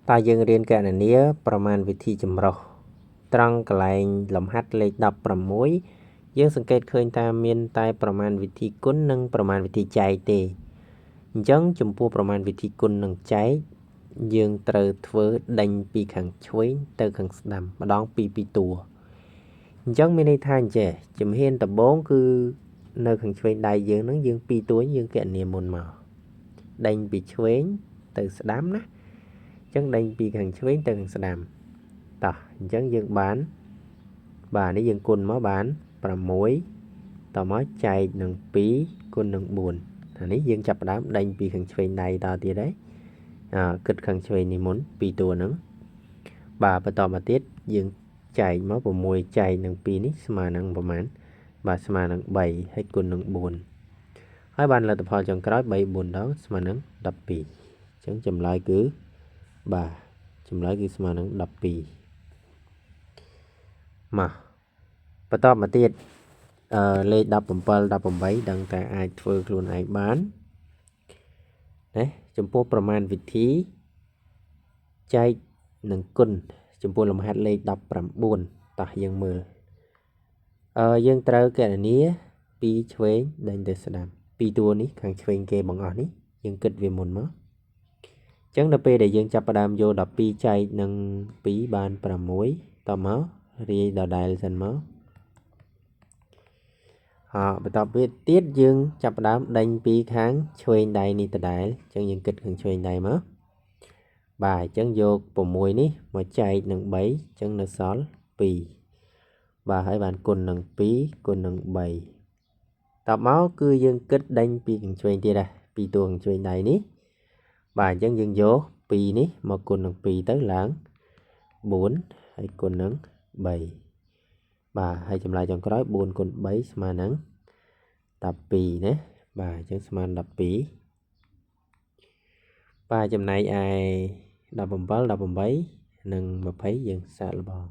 តើយើងរៀនកណនាប្រមាណវិធីចម្រុះត្រង់កន្លែងលំហាត់លេខ16យើងសង្កេតឃើញថាមានតែប្រមាណវិធីគុណនិងប្រមាណវិធីចែកទេអញ្ចឹងចំពោះប្រមាណវិធីគុណនិងចែកយើងត្រូវធ្វើដេញពីខាងឆ្វេងទៅខាងស្ដាំម្ដងពីរតួអញ្ចឹងមានន័យថាអញ្ចេះជំហានដំបូងគឺនៅខាងឆ្វេងដៃយើងហ្នឹងយើងពីរតួយើងគណនាមុនមកដេញពីឆ្វេងទៅស្ដាំណាអញ្ចឹងដេញពីខាងឆ្វេងទៅខាងស្ដាំតោះអញ្ចឹងយើងបានបាទនេះយើងគុណមកបាន6តមកចែកនឹង2គុណនឹង4អានេះយើងចាប់ផ្ដើមដេញពីខាងឆ្វេងដៃតទៀតហើយគិតខាងឆ្វេងនេះមុនពីរតួហ្នឹងបាទបន្តមកទៀតយើងចែកមក6ចែកនឹង2នេះស្មើនឹងប្រមាណបាទស្មើនឹង3ហើយគុណនឹង4ហើយបានលទ្ធផលចុងក្រោយ3 4ដងស្មើនឹង12អញ្ចឹងចម្លើយគឺបាទចម្លើយគឺស្មើនឹង12មកបន្តមកទៀតអឺលេខ17 18ដឹងតែអាចធ្វើខ្លួនឯងបានណាចំពោះប្រមាណវិធីចែកនឹងគុណចំពោះលំហាត់លេខ19តោះយើងមើលអឺយើងត្រូវកណនាពីឆ្វេងដេញទៅស្ដាំពីរតួនេះខាងឆ្វេងគេបងអស់នេះយើងគិតវាមុនមកអញ្ចឹងដល់ពេលដែលយើងចាប់ផ្ដើមយក12ចែកនឹង2បាន6តមករាយដដែលសិនមកអបន្តវាទៀតយើងចាប់ផ្ដើមដេញពីខាងឆ្វេងដៃនេះដដែលអញ្ចឹងយើងគិតខាងឆ្វេងដៃមកបាទអញ្ចឹងយក6នេះមកចែកនឹង3អញ្ចឹងនៅសល់2បាទហើយបានគុណនឹង2គុណនឹង3តបមកគឺយើងគិតដេញពីខាងឆ្វេងទៀតដែរពីតួខាងឆ្វេងដៃនេះបាទអញ្ចឹងយើងយក2នេះមកគុណនឹង2ទៅឡើង4ហើយគុណនឹង3បាទហើយចម្លើយចុងក្រោយ4គុណ3ស្មើនឹង12ណាបាទអញ្ចឹងស្មើនឹង12បាទចំណែកឯ17 18និង20យើងសាកល្បង